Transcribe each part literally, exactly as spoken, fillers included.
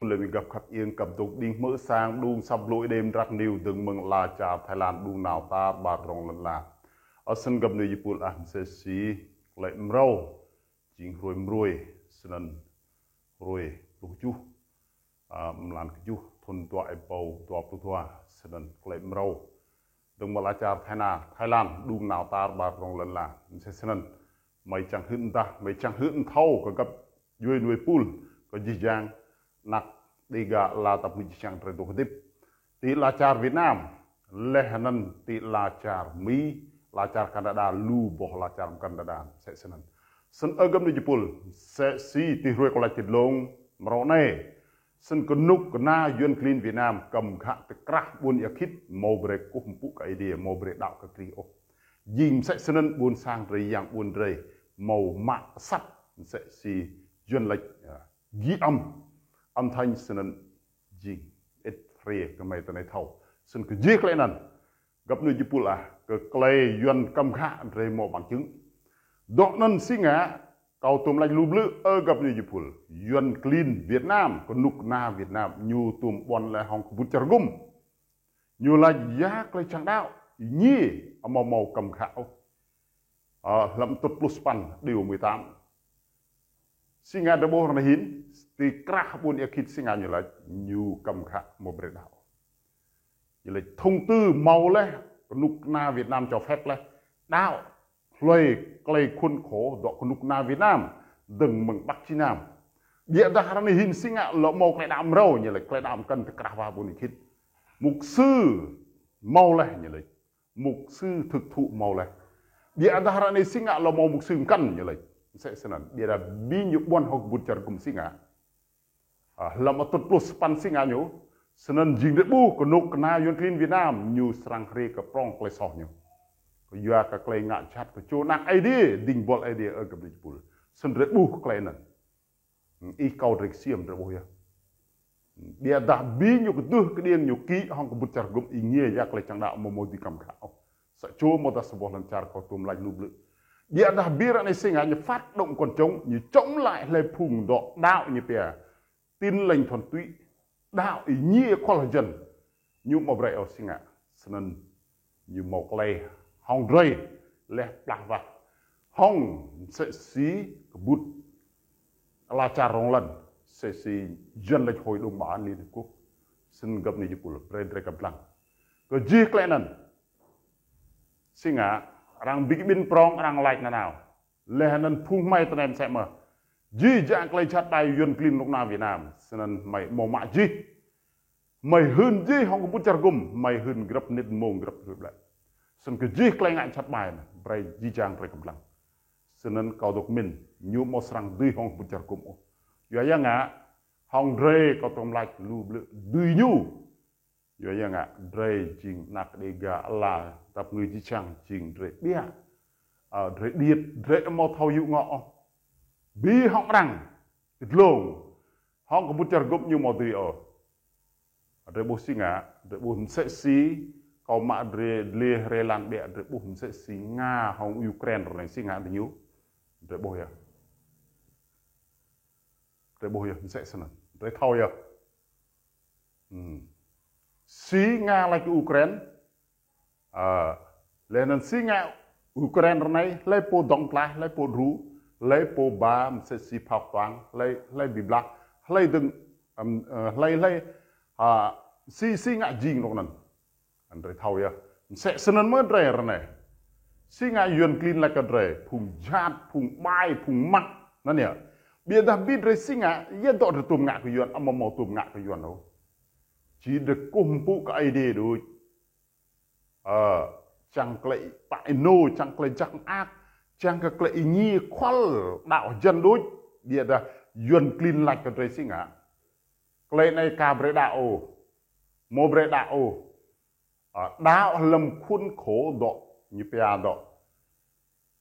Leh mi găp khăp iêng kăp dôk đing hmư̆ sang đung săp blŭ đêm drăk niu dơ̆ng mơ̆ng ala čar Thái Lan đung nao tar ƀar rŏng lăn ala. Ơ snăn găp nui jipul ah msĕ si klei mrâo jing hruê mrâo snăn hruê pluh kjuh, a, mlan kjuh thŭn dua êbâo dua pluh dua snăn klei mrâo dơ̆ng mơ̆ng ala čar Thái Na, Thái Lan đung nao tar ƀar rŏng lăn ala. Msĕ snăn, mei čiăng hưn dah, mei čiăng hưn thâo kơ găp djuê nui pul, kơ jih jang anak Đêga ala tăp mui jih jang drei dôk hdĭp ti ala čar Việt Nam, leh anăn ti ala čar Mi, ala čar Canada, lu boh ala čar Canada, msĕ snăn. Snăn ơ găp nui jipul, msĕ si ti hruê kâo lač ti dlông mrâo anei, snăn knŭk kna yuăn klin Việt Nam kăm ghă ti krah ƀuôn Êa Khĭt mâo brei kkuh mpŭ kơ Aê Diê, mâo brei đăo kơ Krist ôh. Jing msĕ snăn ƀuôn sang drei yang ƀuôn drei mâo mă asăp msĕ si yuăn lač, a, ghi âm, âm thanh snăn jing êt hriê kơ mei tinei thâo. Snăn kơ jih klei anăn, găp nui jipul ah, kơ klei yuăn kăm ghă drei mâo bằng chứng. Dŏ anăn si ngă, kâo tuôm lač lu blư̆ ơ găp nui jipul, yuăn klin Việt Nam, knŭk kna Việt Nam, ñu tuôm ƀuăn leh hŏng kbŭt čar gŭm. Ñu lač ya klei čiăng đăo, êngiê, amâo mâo kăm ghă ôh. Ơ, hlăm atŭt pluh sa păn điều mười tám. Si ngă drei ƀuh ară anei hĭn, ti krah ƀuôn Êa Khĭt si ngă ñu lač, ñu kăm ghă mâo brei đăo. Ñu lač thông tư mâo leh, knŭk kna Việt Nam cho phép leh, đăo, hlue klei khuôn khổ dŏ knŭk kna Việt Nam, dơ̆ng mơ̆ng Bắc chí Nam. Ƀiădah ară anei hĭn si ngă lŏ mâo klei đăo mrâo, ñu lač klei đăo mkăn ti krah wah ƀuôn Êa Khĭt. Mục sư mâo leh ñu lač. Mục sư thực thụ mâo leh. Ƀiădah ară anei si ngă lŏ mâo mục sư mkăn ñu lač. Msĕ snăn. Ƀiădah bi ñu ƀuăn hŏng kbŭt čar gŭm si ngă. A, hlăm atŭt pluh sa păn si ngă ñu. Snăn jing drei ƀuh knŭk kna yuăn klin Việt Nam ñu srăng hriê kơ prŏng klei soh ñu. Kyua kơ klei ngă jhat kơ čô anak Aê Diê, dĭng buăl Aê Diê ơ găp nui jipul. Snăn drei ƀuh klei anăn. Ih kâo drei ksiêm drei ƀuh yơh. Ƀiădah bi ñu kduh kđiêng ñu kĭ hŏng kbŭt čar gŭm êngiê ya klei čiăng đăo amâo mâo dưi kăm ghă ôh. Sa čô amâodah sa boh lăn čar kâo tuôm lač lu blư̆. Ƀiădah bi ară anei si ngă ñu phát động quần chúng, ñu chống lại hlei phung dŏ đăo ñu pia Tin Lành thuần túy, đăo êngiê khuăl hjăn. Ñu amâo brei ôh si ngă. Snăn ñu mâo klei hŏng drei leh plah wah. Hŏng msĕ si kbŭt ala čar rŏng lăn, msĕ si yuăn lač Hội đồng Bảo an Liên Hợp Quốc. Snăn găp nui jipul, brei drei kăp dlăng. Kơ jih klei anăn. Si ngă, arăng bi kƀĭn prŏng, arăng lač nanao. Leh anăn phung hmei tinei msĕ mơh. Jih jang klei jhat ƀai yuăn klin knŭk kna Việt Nam. Snăn hmei mâo mă jih. Hmei hưn jih hŏng kbŭt čar gŭm, hmei hưn grăp mnĭt mmông grăp hruê ƀlĕ. Snăn kơ jih klei ngă jhat ƀai anăn, brei jih jang brei kăp dlăng. Snăn kâo dôk mĭn, ñu amâo srăng dưi hŏng kbŭt čar gŭm ôh. Yua ya ngă, hŏng drei kâo tuôm lač lu blư̆ dưi ñu. Yua ya ngă, drei jing anak Đêga ala, tăp ngư jih jang jing drei ƀiă. A, drei điêt, drei amâo thâo yŭ ngŏ ôh. Bi hŏng arăng, ti dlông. Hŏng kbŭt čar gŭm ñu amâo dưi ôh. Drei ƀuh si ngă, drei ƀuh msĕ si, kâo mă drei dliê hriê lăn ƀiă, drei ƀuh msĕ si Nga hŏng Ukraine ară anei si ngă diñu. Drei ƀuh yơh. Drei ƀuh yơh, msĕ snăn. Drei thâo yơh. Hmm. Si Nga lač kơ Ukraine, a, leh anăn si ngă Ukraine ară anei, hlei pô dŏng tlaih, hlei pô đru, hlei pô ba, msĕ si phao ktuang, hlei, hlei bi blah, hlei dơ̆ng, ăm, ơ, hlei, hlei, a, si, si ngă jing rŏng anăn. Anăn drei thâo yơh. Msĕ snăn mơh drei ară anei. Si ngă yuăn klin lač kơ drei, phung jhat, phung ƀai, phung măk, anăn yơh. Ƀiădah bi drei si ngă, ya dŏ drei tuôm ngă kơ yuăn, amâo mâo tuôm ngă kơ yuăn ôh. Či drei kkuh mpŭ kơ Aê Diê đuč. Ơ, čiăng klei kpă ênô, čiăng klei jăk mơak, čiăng kơ klei êngiê khuăl đăo hjăn đuč, ƀiădah yuăn klin lač kơ drei si ngă. Klei anei ka brei đăo ôh, amâo brei đăo ôh. Ơ, đăo hlăm khuôn khổ dŏ, ñu pia dŏ.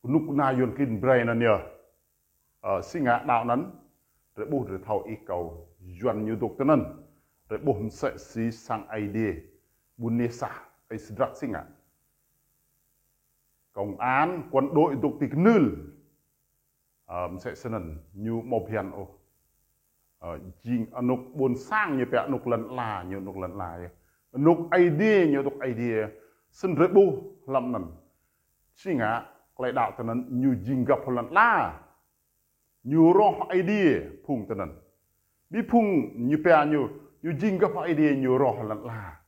Knŭk kna yuăn klin brei anăn yơh. Ơ, si ngă đăo anăn, drei ƀuh drei thâo ih kâo, yuăn ñu dôk tinăn. Drei ƀuh msĕ si sang Aê Diê, ƀuôn Niê Sah, Aê Sdrak si ngă. Công an, quân đội dôk ti knưl. Ơ, msĕ snăn, ñu amâo bhiăn ôh. Ơ, jing anôk ƀuôn sang ñu pia anôk lăn ala, ñu anôk lăn ala yơh. Anôk Aê Diê, ñu anôk Aê Diê. Snăn drei ƀuh hlăm anăn. Si ngă, klei đăo tinăn ñu jing găp lăn ala. Ñu roh Aê Diê phung tinăn. Bi phung ñu pia ñu, ñu jing găp Aê Diê ñu roh lăn ala.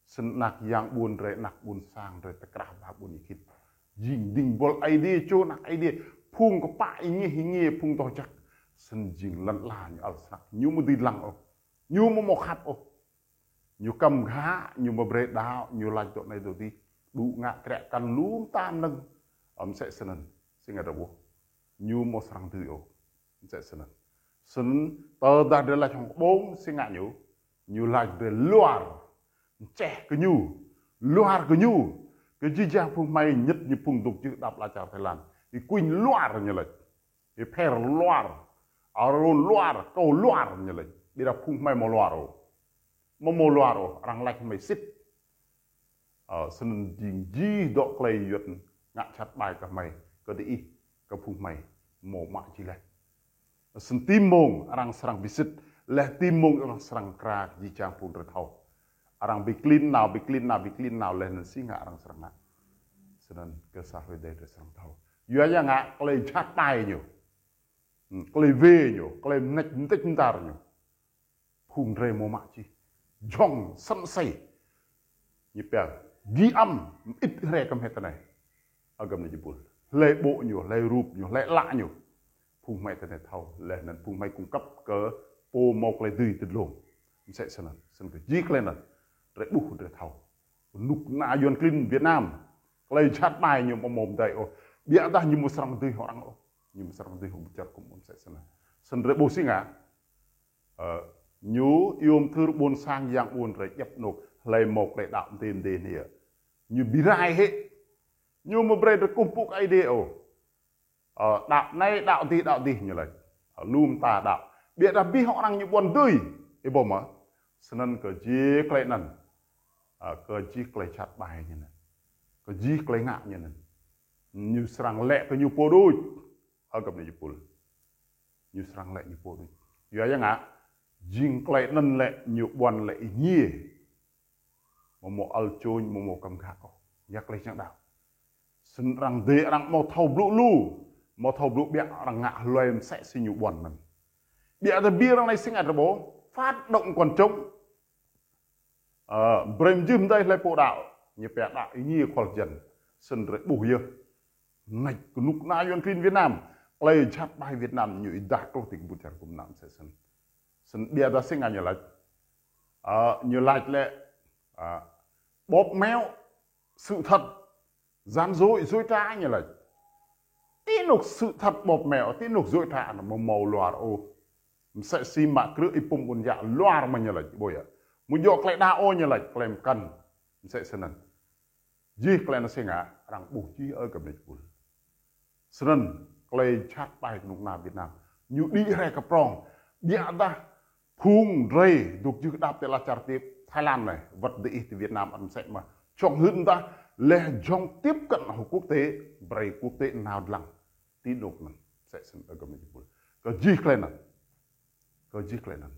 Snăn anak yang ƀuôn drei, anak ƀuôn sang drei ti krah ba ƀuôn êkĭt. Jing dĭng buăl Aê Diê, čô anak Aê Diê. Phung kpă êngiê êngiê, phung doh jăk. Snăn jing lăn ala ñu ăl snăk. Ñu amâo dưi dlăng ôh. Ñu amâo mâo khăp ôh. Ñu kăm ghă, ñu amâo brei đăo, ñu lač dŏ anei dŏ dih. Đŭ ngă kriăk kăn lu mta mnơ̆ng. Ơ, msĕ snăn. Si ngă drei ƀuh. Ñu amâo srăng dưi ôh. Msĕ snăn. Snăn, tơdah drei lač hŏng kƀông, si ngă ñu. Ñu lač drei luar. Mčeh kơ ñu. Luar kơ ñu. Kơ jih jang phung hmei ñĕt ñu phung dôk jưh đăp ala čar Thái Lan. Ih kuñ luar ñu lač. Ih pher luar. Arôn luar, kâo luar ñu lač. Ƀiădah phung hmei amâo luar ôh. Amâo mâo luar ôh, arăng lač hmei sĭt. Ơ, snăn jing jih dŏ klei yuăn ngă jhat ƀai kơ hmei, kơ diih, kơ phung hmei, amâo mă jih leh. Snăn ti mmông arăng srăng bi sĭt, leh ti mmông arăng srăng mkra kơ jih jang phung drei thâo. Arăng bi klin nao, bi klin nao, bi klin nao, leh anăn si ngă arăng srăng ngă. Snăn kơ sa hruê drei srăng thâo. Yua ya ngă klei jhat ƀai ñu. Hmm, klei wê ñu, klei mnêč mnêč mtar ñu. Phung drei amâo mă jih. Jhŏng săn asei. Ñu pia, ghi âm, mơĭt hriê kơ hmei tinei. Ơ găp anei jih êpul. Hlei ƀô̆ ñu, hlei rup ñu, hlei ală ñu. Phung hmei tinei thâo, leh anăn phung hmei cung cấp kơ pô mâo klei dưi ti dlông. Msĕ snăn, snăn kơ jih klei anăn. Drei ƀuh drei thâo. Knŭk kna yuăn klin Việt Nam. Klei jhat ƀai ñu amâo mâo mdei ôh. Ƀiădah ñu amâo srăng dưi hŏng arăng ôh. Ñu amâo srăng dưi hŏng ƀuôn čar hgŭm ôh msĕ snăn. Snăn drei ƀuh si ngă. Ơ, ñu iêu mthưr ƀuôn sang yang ƀuôn drei djăp anôk hlei mâo klei đăo mdê mdê anei. Ñu bi rai hĕ. Ñu amâo brei drei kkuh mpŭ kơ Aê Diê ôh. Ơ, đăo anei, đăo dih, đăo dih ñu lač. Ơ, lu mta đăo. Ƀiădah bi hŏng arăng ñu ƀuăn dưi. Ih ƀuh mơh. Snăn kơ jih klei anăn. Ơ, kơ jih klei jhat ƀai ñu anăn. Kơ jih klei ngă ñu anăn. Ñu srăng lĕ kơ ñu pô đuč. Ơ găp anei jih êpul. Ñu srăng lĕ ñu pô đuč. Yua ya ngă. Jing klei anăn lĕ ñu ƀuăn lĕ êngiê. Amâo mâo ăl čôñ, amâo mâo kăm ghă ôh. Ya klei čiăng đăo. Snăn arăng dê arăng amâo thâo blŭ lu. Amâo thâo blŭ ƀiă arăng ngă hlue msĕ si ñu ƀuăn anăn. Ƀiădah bi arăng anei si ngă drei ƀuh. Phát động quần chúng. Ơ, brei mjưh mdei hlei pô đăo. Ñu pia đăo êngiê khual hjăn. Snăn drei ƀuh yơh. Mnêč knŭk kna yuăn klin Việt Nam. Klei jhat ƀai Việt Nam ñu êdah truh ti kbŭt čar hgŭm anăn msĕ snăn. Snăn ƀiădah si ngă ñu lač. Ơ, ñu lač lĕ, ơ, bóp méo, sự thật, gian dối, dối trá ñu lač. Ti anôk sự thật bóp méo, ti anôk dối trá anăn amâo mâo luar ôh. Msĕ si mă krư̆ Y-Pum Ƀuôn Yă luar mơh ñu lač, ƀuh yơh. Amâo djŏ klei đăo ôh ñu lač, klei mkăn. Msĕ snăn. Jih klei anăn si ngă, arăng ƀuh jih ơ găp anei jih êpul. Snăn, klei jhat ƀai knŭk kna Việt Nam. Ñu đĭ hriê kơ prŏng. Ƀiădah, phung drei, dôk jưh đăp ti ala čar ti Thái Lan anei. Wăt diih ti Việt Nam ăt msĕ mơh. Jhŏng hưn mdah, leh jhŏng tiếp cận hŏng quốc tế, brei quốc tế nao dlăng. Ti anôk anăn, msĕ snăn ơ găp anei jih êpul. Kơ jih klei anăn. Kơ jih klei anăn.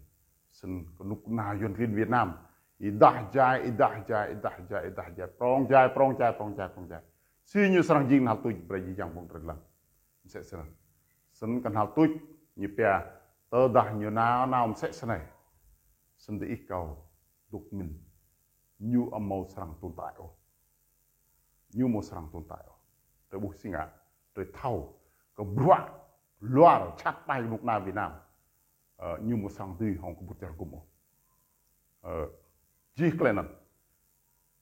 Snăn knŭk kna yuăn klin Việt Nam. Êdah jai, êdah jai, êdah jai, êdah jai. Prŏng jai, prŏng jai, prŏng jai, prŏng jai. Si ñu srăng jing knhal tuč brei jih jang phung drei dlăng. Msĕ snăn. Snăn knhal tuč ñu pia tơdah ñu nao nao msĕ snei. Snăn diih kâo dôk mĭn. Ñu amâo srăng tồn tại ôh. Ñu amâo srăng tồn tại ôh. Drei ƀuh si ngă, drei thâo, kơ bruă, luar, jhat ƀai knŭk kna Việt Nam. Ơ, ñu amâo srăng dưi hŏng kbŭt čar hgŭm ôh. Ơ, jih klei anăn.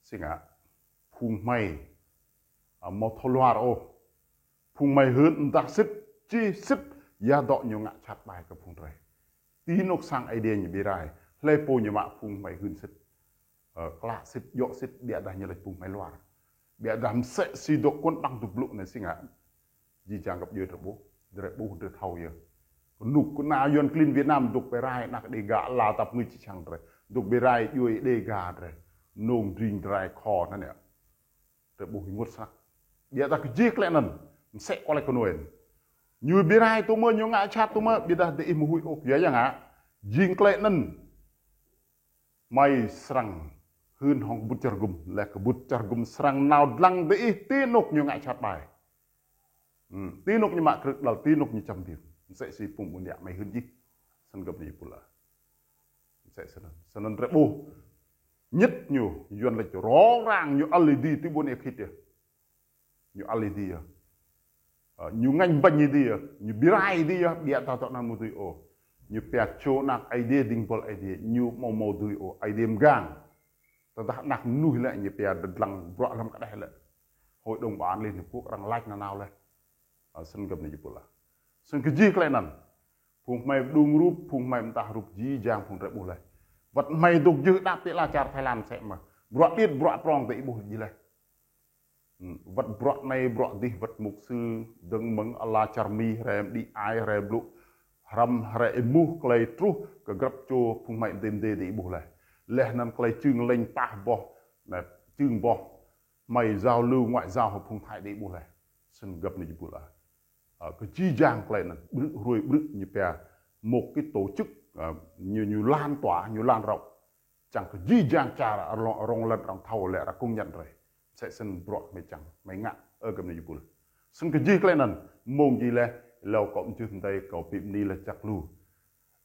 Si ngă, phung hmei, ơ, amâo thâo luar ôh. Phung hmei hưn mdah sĭt, čih sĭt, ya dŏ ñu ngă jhat ƀai kơ phung drei. Ti anôk sang Aê Diê ñu bi rai, hlei pô ñu mă phung hmei hưn sĭt. Ơ, klă sĭt, djŏ sĭt, ƀiădah ñu lač phung hmei luar. Ƀiădah msĕ si dôk kuôn đăng dôk blŭ anei si ngă. Jih jang găp djuê drei ƀuh, drei ƀuh, drei thâo yơh. Knŭk kna yuăn klin Việt Nam dôk bi rai anak Đêga ala tăp ngưč čiăng drei. Dôk bi rai djuê Đêga drei. Nông dring drei kho anăn yơh. Drei ƀuh ênguôt snăk. Ƀiădah kơ jih klei anăn, msĕ kơ klei knuên. Ñu bi rai tŭ mơ̆, ñu ngă jhat tŭ mơ̆, ƀiădah diih amâo huĭ ôh, yua ya ngă. Jing klei anăn, hmei srăng hưn hŏng kbŭt čar gŭm, leh kbŭt čar gŭm srăng nao dlăng diih ti anôk ñu ngă jhat ƀai. Hmm, ti anôk ñu mă krư̆ đăl, ti anôk ñu čăm biêng. Msĕ si phung ƀuôn yă hmei hưn jih. Snăn găp ni pula. Msĕ snăn. Snăn drei ƀuh. Ñit ñu, Yuăn lač rŏng răng ñu ăl êdi ti ƀuôn Êa Khĭt yơh. Ñu ăl êdi yơh. Ơ, ñu ngêñ ƀañ êdi yơh, ñu bi rai êdi yơh, ƀiădah tŏ anăn amâo dưi ôh. Ñu pia čô anak Aê Diê dĭng buăl Aê Diê, ñu amâo mâo dưi ôh, Aê Diê mgang. Tơdah anak mnuih lĕ ñu pia dlăng bruă hlăm kđeh lĕ. Hội đồng Bảo an Liên Hợp Quốc arăng lač nanao leh. Ơ, snăn găp ni jih pula. Snăn kơ jih klei anăn. Phung hmei đung rup, phung hmei mdah rup jih jang phung drei ƀuh leh. Wăt hmei dôk jưh đăp ti ala čar Thái Lan msĕ mơh. Bruă điêt, bruă prŏng diih ƀuh jih leh. Hmm, wăt bruă anei, bruă dih, wăt mục sư dơ̆ng mơ̆ng ala čar Mi, hriê mđĭ ai, hriê blŭ hrăm, hriê êmuh klei truh kơ grăp čô phung hmei mdê mdê diih ƀuh leh. Leh anăn klei čưng lĕ pah boh, anei čưng boh, hmei giao lưu ngoại giao hŏng phung Thái diih ƀuh leh. Snăn găp ni jih pula. Ơ, kơ jih jang klei anăn, ƀrư̆ hruê ƀrư̆ ñu pia một cái tổ chức, ơ, ñu, ñu lan tỏa, ñu lan rộng. Čiăng kơ jih jang čar rŏng, rŏng lăn arăng thâo leh arăng công nhận drei. Msĕ snăn bruă hmei čiăng, hmei ngă, ơ găp ni jih pula. Snăn kơ jih klei anăn, mông jih leh, êlâo kâo mjưh mdei kâo bi mni lač jăk lu.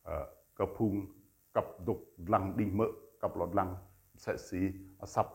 Ơ, kơ phung kăp dôk dlăng đĭng hmư̆, kăp lŏ dlăng, msĕ si asăp